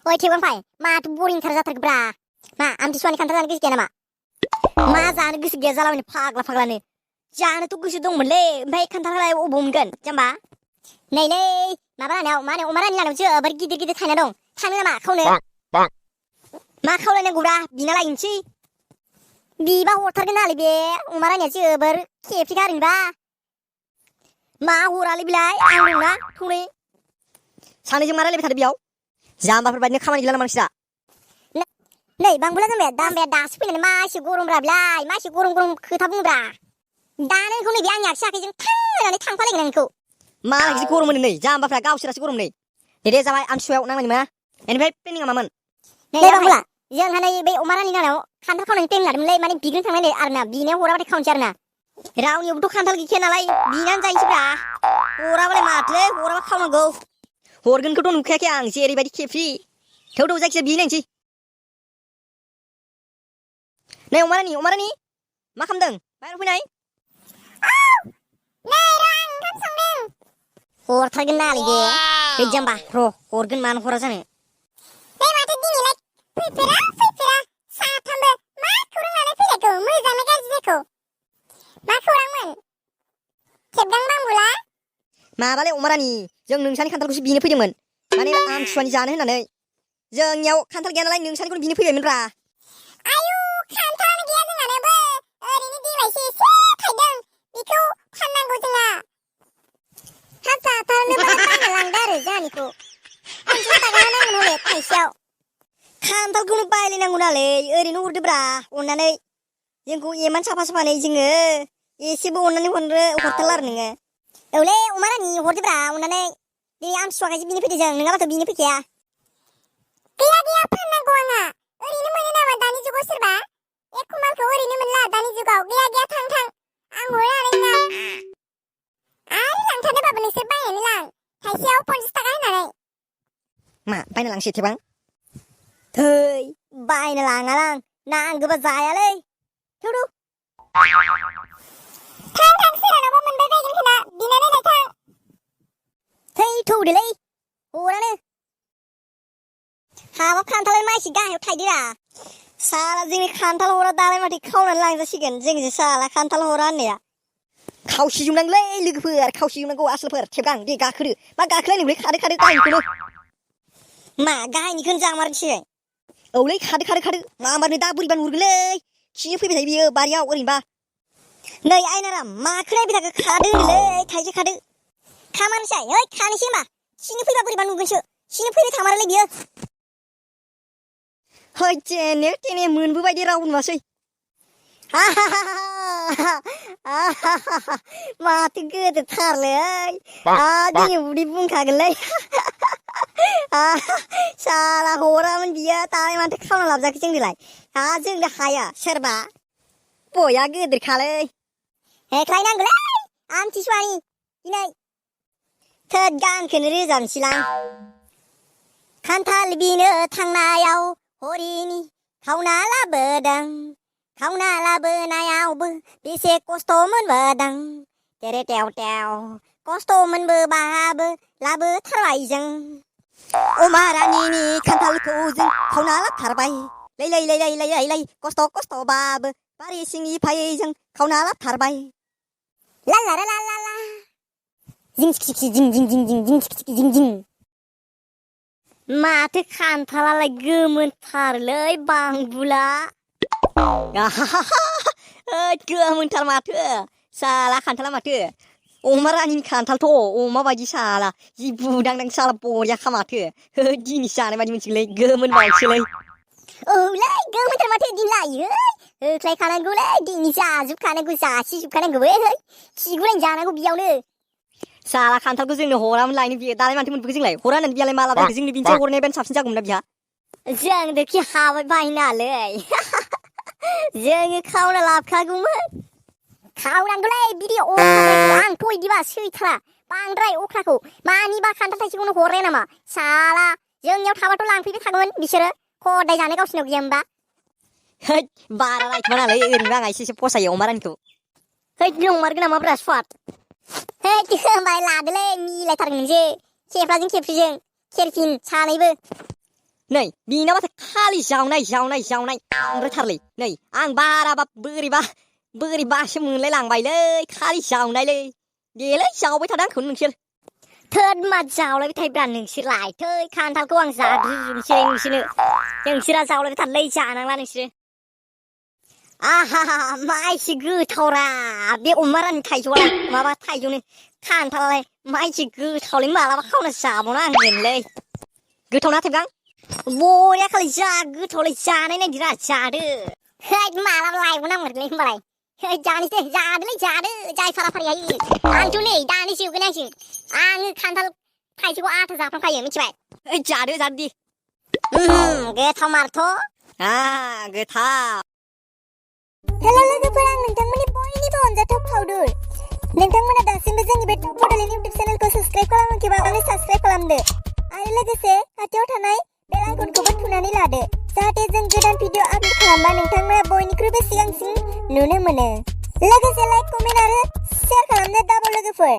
ओइ थेवगांफाय माथो बरिंथार जाथारखोब्रा मा आमथिसुवानि खान्थाल जानो गोसो गैया नामा मा जानो गोसो गैया जालाबायनो फाग्ला फाग्लानो जानोथ' गोसो दंमोनलै ओमफ्राय खान्थालालाय अबाव मोनगोन जाम्बा नैलै माबा लानायाव मा होनो अमा रानि लानायाव जोबोर गिदिर गिदिर थायना दं थांनो नामा खावनो मा खावलायनांगौब्रा बिना लायनोसै बिबा हरथारगोन नालाय बे अमा रानिया जोबोर खेबसेगारोबा मा हरालै बिलाय आं दंना थौनै सानैजों मा रायलायबाय थादो बेयाव जाम्बाफोर बायदिनो खामानि गैला नामा नोंसिना नै बांबुला दामबाया दासो फैनानै मा एसे गरमब्रा बिलाय मा एसे गरम गरम खोथा बुंब्रा दानो नोंखौ नैबे आंनि आगसि आखाइजों थांनानै थांफालायगोन नोंखौ मालायसो गरम मोनो नै जाम्बाफ्रा गावसोरासो गरम नै दे जाबाय आमथिसुवायाव नांनाय मोना बेनिफ्राय प्लेनिंआ मामोन नै बांबुला जोंहा नै बे अमा रानि नानाव खान्थाल खावनायनि प्लेनिं लादोंमोनलै माने बिग्रिनो थांनाय आरोना बिनायाव हराबाथाय खावनोसै आरोना रावनियावबोथ' खान्थाल गैखाया नालाय बिनानै जाहैनोसैब्रा हराबालाय माथोलै हराबा खावनांगौ हरगोनखौथ' नुखायाखै आं जेरैबायदि खेफ्रि थौ जायखिजाया बिनायनोसै नै अमा रानि मा खालामदों बाहेराव फैनाय हरथारगोन नालाय बे गै जाम्बा र' हरगोन मानो हरा जानो नै माथो दिनैलाय फैफेरा साथामबो मा खौरां लानानै फैलायखौ मोजांना गाज्रि जाखौ मा खौरांमोन खेबदां बांबुला माबालै अमा रानि जों नोंसानि खान्थालखौसो बिनो फैदोंमोन माने आमथिसुवानि जानो होननानै जोंनियाव खान्थाल गैया नालाय नोंसानिखौनो बिनो फैबायमोनब्रा आयु खान्थालानो गैया जोंहानाबो ओरैनो देग्लायसो एसे थायदों बेखौ फाननांगौ जोंहा हाजारनो बायना लांदो आरो जोंहानिखौ 50 थाखा नांगोन हले थाइसेयाव खान्थालखौनो बायलायनांगौ नालाय ओरैनो हरदोब्रा अननानै जोंखौ एमान साफा साफानै जोङो एसेबो अननानै हरथारला आरो नोङो औलै अमा रानि हरदोब्रा अननानै दिनै आमथिसुवाखायसो बिनो फैदों जों नङाबाथ' बिनो फैखाया गैया फाननांगौ आंहा ओरैनो मोनो नामा दानि जुगाव सोरबा एखमालखौ ओरैनो मोनला दानि जुगाव गैया थां आं हरनो हानाय नङा आरो लांथारनोबाबो नोंसोर बायनानै लां थाइसेयाव 50 थाखा होनानै मा बायना लांसै थेबां थै बायना लाङालां नांगौबा जायालै थौ थां सोरहानावबा मोनबाय बायगोन खोना बिनानै लाय थां थै थौदोलै हरानो हाबाब खान्थालाय माइसि गाहायाव थायदोरा साला जोंनि खान्थाल हरा दालाय माथो खावनानै लांजासिगोन जोंसो साला खान्थाल हरा होननाया खावसिजोबनांगौलै लोगोफोर खावसिजोबनांगौ आसोलफोर थेबगां दे गाखोदो मा गाखोलायनोलै खादो गाहायनिखौनो मा गाहायनिखौनो जामारनोसै औलै खादो माबानो दा बोरैबा नुहुरगोनलै खिनो फैबाय थायो बियो बारियाव ओरैनोबा नै आयनाराम माखौ नायबाय थाखो खादो होनदोलै थाइसे खादो खामानोसै ओइ खानोसै होमबा खिनो फैबा बोरैबा नुगोनसो खिनो फैबाय थामारोलै बियो है जेने मोनबोबाय दे रावबो नुवासै माथो गोदोथारलै दिनै उदै बुंखागोनलै साला हरामोन बियो दालाय माथो खावना लाबोजाखै जोंनोलाय जोंनो हाया सोरबा बया गोदोरखालै हेख्लायनांगौलै आमथिसुवानि दिनै थोद गानखौनो रोजाबनोसैलां खान्थाल बिनो थांनायाव हरिनि खावना लाबोनायावबो बेसे खस्थ' मोनबोदों तेरे तेव खस्थ' मोनबोबाबो लाबोथारबाय जों अमा रानिनि खान्थालखौ जों खावना लाबोथारबाय लै खस्थ'बाबो बारि सिंनिफ्राय जों खावना लाबोथारबाय ला जिं सिखि जिं माथो खान्थालालाय गोमोनथारलै बांबुला गोमोनथार माथो साला खान्थाला माथो अमा रानिनि खान्थालथ' अमा बायदि साला जि बुदांदां साला बरियाखा माथो दिनैसो जानाय बायदि मोनसिगोनलै गोमोन बायदिसोलै औलै गोमोनथार माथो दिन लायो होख्लायखानांगौलै दिनै जाजोबखानांगौ जासिजोबखानांगौ खिगुलायनो जानांगौ बेयावनो साला खान्थालखौ जोंनो हरामोन लायनो बियो दालाय माथो मोनबोखो जोंलाय हरा होननानै बियालाय माला बायखो जोंनो बिनिसाय हरनायानो साबसिन जागौमोन ना बिहा जों दोखि हाबाय बायनालै जोङो खावना लाबोखागौमोन खावनांगौलै बिदि आंथ' बिदिबा सैथारा बांद्राय अख्राखौ मानिबा खान्थाल थाइसेखौनो हरनाया नामा साला जोंनियाव थाबाथ' लांफैबाय थागौमोन बिसोरो खदाय जानो गावसिनाव गैया होमबा बारा लायखोमा नालाय ओरैनोबो आंहा एसे फसायो अमा रानिखौ नंमारगोन नामाब्रा स्वाद होमबाय लादोलै मिलायथारगोन नोंसो खेफ्राजों खेफ्रिजों खेरफिन सानैबो नै बिना माथो खालि जावनाय बांद्रायथारलै नै आं बाराबा बोरैबासो मोनलाय लांबायलै खालि जावनायलै देलै जावबाय थादो आंखौ नोंसोर थोद मा जावलायबाय थायोब्रा नोंसोरलाय थै खान्थालखौ आं जाग्रोजोबनोसै नोंसोरा जावलायबाय थादोलै जानांला नोंसोरो आहा मा एसे गोथावरा बे अमा रानि थाइजौआलाय माबा थाइजौनि खान्थालालाय मा एसे गोथावलै मालाबा खावना जाबावनो आंगोनलै गोथावना थाइबां बरिया खालि जा गोथावलै जानाय नायदिरा जादो हैद मालाबा लायबावनांगोनलै होमबालाय हैद जानोसै जादोलै जाय फाराफारिहाय आंथ' नै दानि जोबगोन आङो खान्थाल थाइजौखौ आथा जाफ्रामखायो मिथिबाय ओइ जादो दि गोथाव मारथ' गोथाव हेलो लोगोफोर आं नोंथांमोननि बयनिबो अनजाथाव फावदुर नोंथांमोना दासिमबो जोंनि बे टप बड'लेण्ड इउटिउब चेनेलखौ साबस्क्राइब खालामाखैबा अन्नानै साबस्क्राइब खालामदो आरो लोगोसे खाथियाव थानाय बेल आइकनखौबो थुनानै लादो जाहाथे जों गोदान भिडिअ आपल'ड खालामबा नोंथांमोना बयनिख्रुइबो सिगांसिन नुनो मोनो लोगोसे लाइक कमेन्ट आरो शेयार खालामनो दाबाव लोगोफोर